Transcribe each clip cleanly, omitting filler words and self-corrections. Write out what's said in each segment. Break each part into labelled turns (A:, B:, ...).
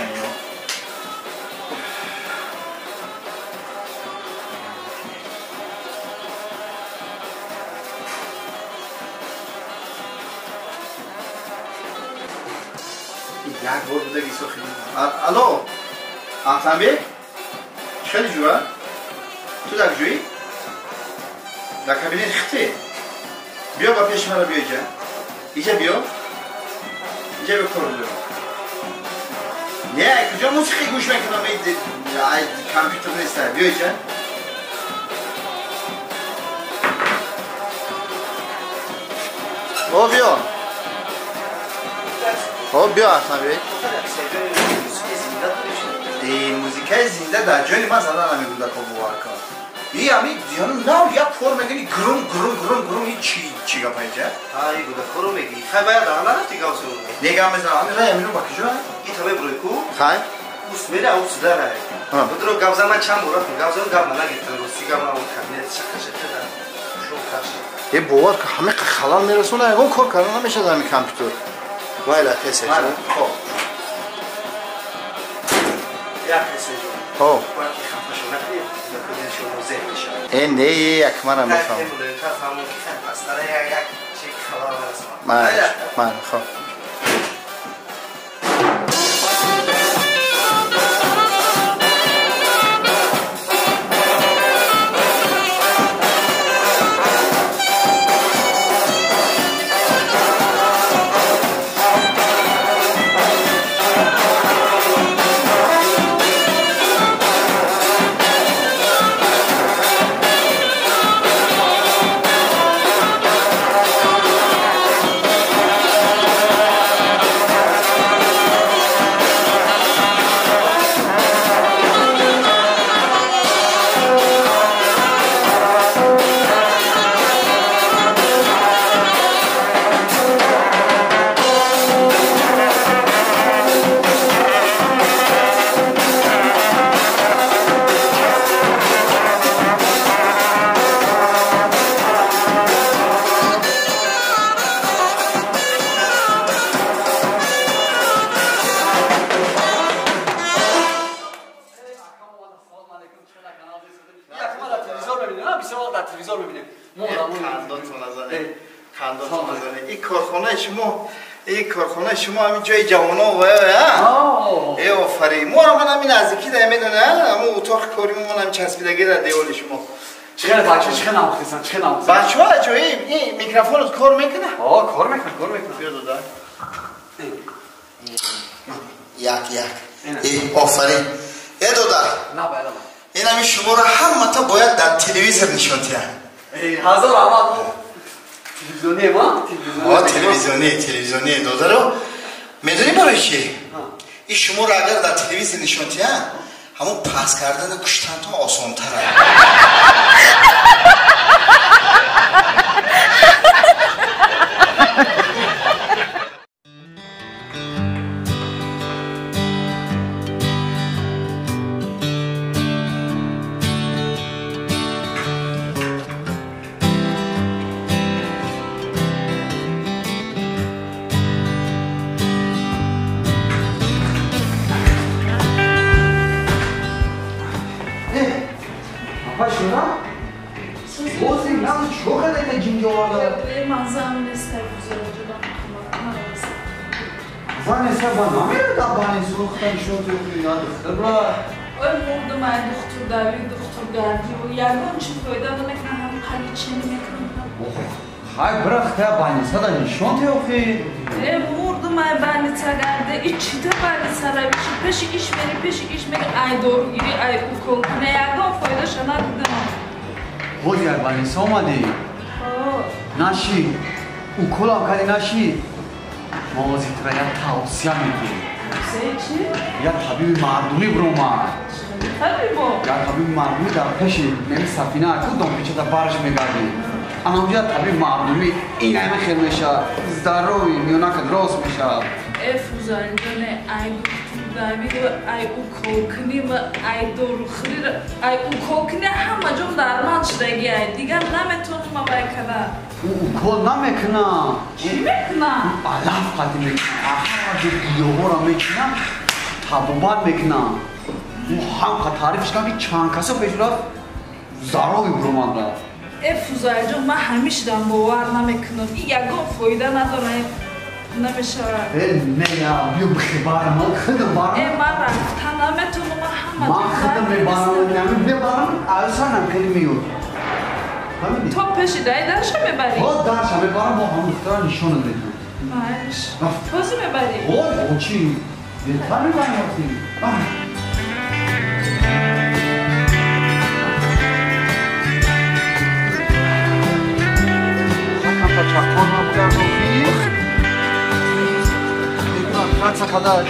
A: мешан ё. Як бор будаги сохи. Алло. Ахтамбек? Хеле ҷура? Ту дар ҷӯӣ? Дар кабинет хите? Биё ба пеши мара биё иҷа. Иҷа биё. Иҷа биё кор биё. Не, куҷо мусиқӣ гӯш мекунам? Ай компютер нест. Биё иҷа. О, биё. О, биё Ахтамбек. Музикаи зинда дар ҷони ман зада намебуда, ко бовар кун. И ами нав як кор мекунӣ, грум грум грум грум, и чи чи гапа иҷа?
B: Ҳа, и гудакоро мегӣ. Хай, баяд даҳа нарафти гап зуд.
A: Не, гап мезанам. Ами рай амино ба куҷо?
B: И табе бурой ку?
A: Хай.
B: Ус мере, ус дарай. Будро гап зан, ман чанд бор рафтам гап зан, гап нагирифтам. Рости гап на кабинет шака шака да. Шо каши.
A: Э, бовар кун, ҳама халал мерасона, ягон кор карда намешавад ами компютер. Вайла, хесе.
B: Хоб. Як хесе ҷон.
A: Хоб.
B: Бояд ки хафа шо накунӣ, гудакони шумо зеҳ мешавад.
A: Э, не, як манам мефаҳмам.
B: Як чи халал нарасонам.
A: Ман, хоб. Корхонаи шумо ҳамин ҷои ҷавонон ва э, офарин. Моро ман ҳамин наздикӣ да медона, ҳамун утоқи кори мо ман ҳамин часпидаги дар девори шумо.
C: Чӣ бача, чӣ намхесан, чӣ намхесан?
A: Бачаҳо аҷоиб, ин микрофонот кор мекунад?
C: О, кор мекунад, кор мекунад.
A: Биё дода. Як, як. Э, офарин. Э, дода.
C: На, байла.
A: Ин ҳамин шуморо ҳамата бояд дар телевизор нишон диҳанд.
C: Э, ҳазор раҳмат. Телевизионие ма?
A: Телевизионие, телевизионие, додаро. Медонӣ барои чӣ? Ин шуморо агар дар телевизор нишон диҳанд, ҳамон пас кардану куштантон осонтар.
D: Ой, мурдум, ай духтур дави, духтур гарди, ягон чи фоида намекунам, ҳам қали чи намекунам.
C: Хай, бирахта больницада нишон теохи.
D: Э, мурдум, ай больница гарди, ичита больница равиши, пеши иш мери, пеши иш мери, ай дору гирӣ, ай укол куне, ягон фоидаша надидам.
C: Бози ай больница омадӣ? Наши, уколам кардӣ, наши. Мо ҳозир тура як тавсия медиҳем.
D: Чи?
C: Як табиби мардумӣ биромад.
D: Табибо?
C: Як табиби мардумӣ дар пеши неми сафина ку домпечата барш мегардӣ. Анонҷа табиби мардумӣ ин айна хел мешавад. Здоровый, миёнакат рост мешавад.
D: Э, Фузайлҷоне, ай духтур давид ва ай уколкунӣ ва ай дорухӯрӣ, ай уколкунӣ ҳама ҷо дарман шудаги, ай дигар наметонам авай када.
C: Ӯ укол намекунад.
D: Чӣ мекунад?
C: Алаф қадим мекунад. Ҳама ҷо гиёҳҳоро мечинад. табобат мекунам. Ҳам таърифш кардам ки чанд касо пеш рафт зарови буромад рафт.
D: Э Фузайлҷон, ман ҳамишдам бовар намекунам. Ин ягон фоида надорад, намешавад.
C: Э не, биё бихебарам, ман худам барам.
D: Э ман рафта наметавонам, ман ҳама
C: ман худам мебарам, мебарам, асанам хеле меёд.
D: То пеши даи дарша мебарӣ?
C: Ҳо, дарша мебарам, бо ҳам духтара нишонат медиҳам.
D: Майш. Тозӣ мебарӣ?
C: Ҳо, чӣ? Беҳтар мебарам вақти. Чаққон набудам ки қадар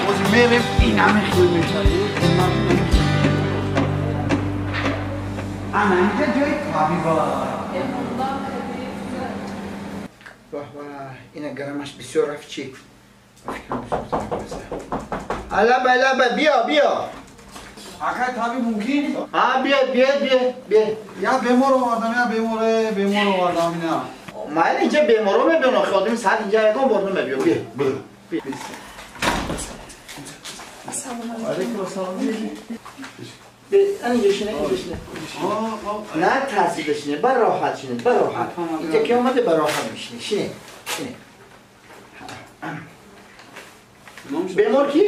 C: бози мерем инаме хел мешавад. Ана инҷа ҷои табиба.
A: Ваҳ ваҳ, ина гарамаш бисёр рафт чи? Алаба алаба, биё биё.
C: Акай табиб мумкин?
A: А биё биё биё биё.
C: Я бемор овардам, я беморе, бемор овардам ина.
A: Майли инҷа беморо мебиён, охи одами саат инҷа ягон бор намебиё. Биё. Биё. Алейкум ассалом. Инҷа шине, инҷа шине. На тарсида шине, ба роҳат шине, ба роҳат. Инҷа ки омаде ба роҳат мешине. Шине, шине. Бемор ки?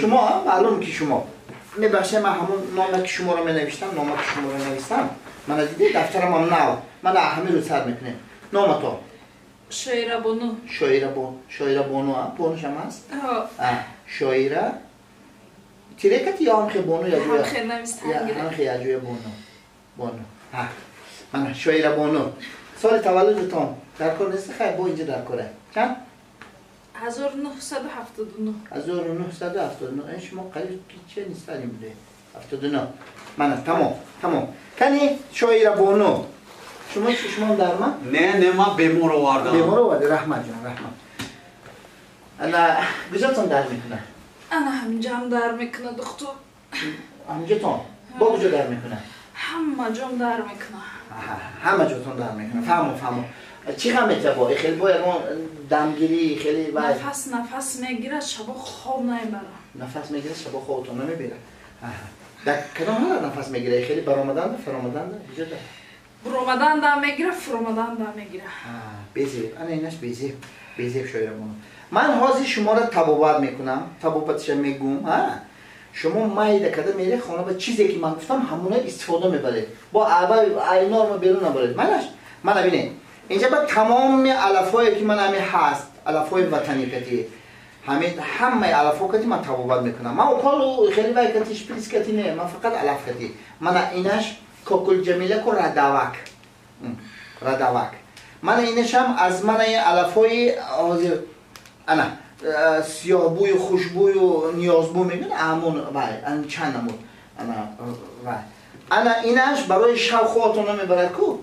A: Шумо, маълум ки шумо. Мебахшед, ман ҳамон номе ки шуморо менавиштам, номе ки шуморо навиштам. Мана дидед, дафтарам ҳам нав. Мана ҳамин рӯз сар мекунем. Номато?
D: Шоира Бону.
A: Шоира Бону. Шоира Бону, Бонушам ҳаст?
D: Ҳо.
A: Шоира тирекати ё ҳамхе Бону я ҷоя?
D: Ҳамхе навиштан гирем.
A: Ҳамхе я ҷоя Бону. Бону. Ҳа. Мана Шоира Бону. Соли таваллудатон дар кор нест, хай бо инҷа дар коре. Чанд?
D: 1979.
A: 1979. Ин шумо қариб чӣ нистарим буде? 79. Мана тамом, тамом. Кани Шоира Бону. Шумо чӣ, шумо дар ман?
C: Не, не, ман бемор овардам.
A: Бемор оварди, раҳмат ҷон, раҳмат. Ана куҷотон дард мекунад?
D: Ана ҳаминҷам дард мекунад, духтур.
A: Ҳаминҷотон? Бо куҷо дард мекунад?
D: Ҳама ҷом дард мекунад.
A: Ҳама ҷотон дард мекунад. Фаҳмо, фаҳмо. Чӣ ғам метиҳад бо? Хеле бо ягон дамгирӣ, хеле вай.
D: Нафас, нафас мегирад, шабо хоб намебарам.
A: Нафас мегирад, шабо хобатон намебарад. Дар кадом ҳолат нафас мегирад? Хеле баромаданда, фаромаданда, куҷо да?
D: Буромадан дам мегирад, фуромадан дам мегирад.
A: Безеб, ана инаш безеб, безеб Шоира Бону. Ман ҳозир шуморо табобат мекунам, табобатша мегӯм, ҳа? Шумо майда када меред хона ба чизе ки ман гуфтам ҳамона истифода мебаред. Бо аввал айнорма берун набаред. Манаш? Мана бинед. Инҷа ба тамоми алафҳое ки ман ҳамин ҳаст, алафҳои ватанӣ кати, ҳамин ҳамаи алафҳо кати ман табобат мекунам. Ман уколу хеле вай кати, шприц кати не, ман фақат алаф кати. Мана инаш кокул ҷамилаку радавак. Радавак. Мана инашам аз манаи алафҳои ҳозир ана сиёҳбӯю хушбӯю ниёзбӯ мегӯянд, амон вай, ан чанд намуд. Ана вай. Ана инаш барои шав хобатон намебарад ку?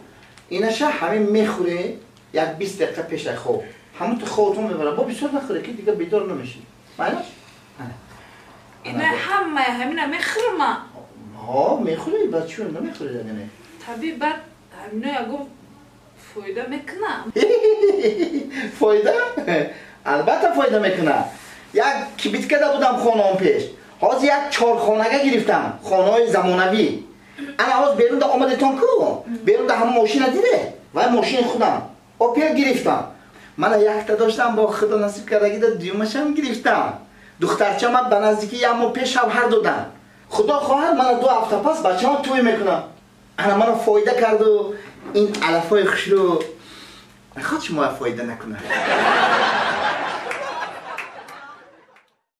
A: Инаша ҳамин мехӯре як 20 дақиқа пеш аз хоб. Ҳамон ту хобатон мебарад. Бо бисёр нахӯре ки дига бедор намешӣ. Майнаш? Ана.
D: Ина ҳамаи ҳамина мехӯрам.
A: Ҳо, мехӯрӣ, баъд чӣ намехӯрӣ дагане?
D: Табиб баъд ҳамино ягон фоида мекунад.
A: Фоида? Албатта фоида мекунад. Як кибиткада будам хонаам пеш. Ҳозир як чорхонага гирифтам, хонаҳои замонавӣ. Ана ҳозир берунда омадетон ку? Берунда ҳама мошина диде? Вай мошини худам. Опел гирифтам. Мана якта доштам, бо худо насиб кардагида дуюмашам гирифтам. Духтарчама ба наздики як моҳ пеш шавҳар додам. Худо хоҳад мана 2 ҳафта пас бачаам тӯй мекунам. Ана мана фоида карду ин алафҳои хушрӯ. Нахоҳад шумо фоида накунад.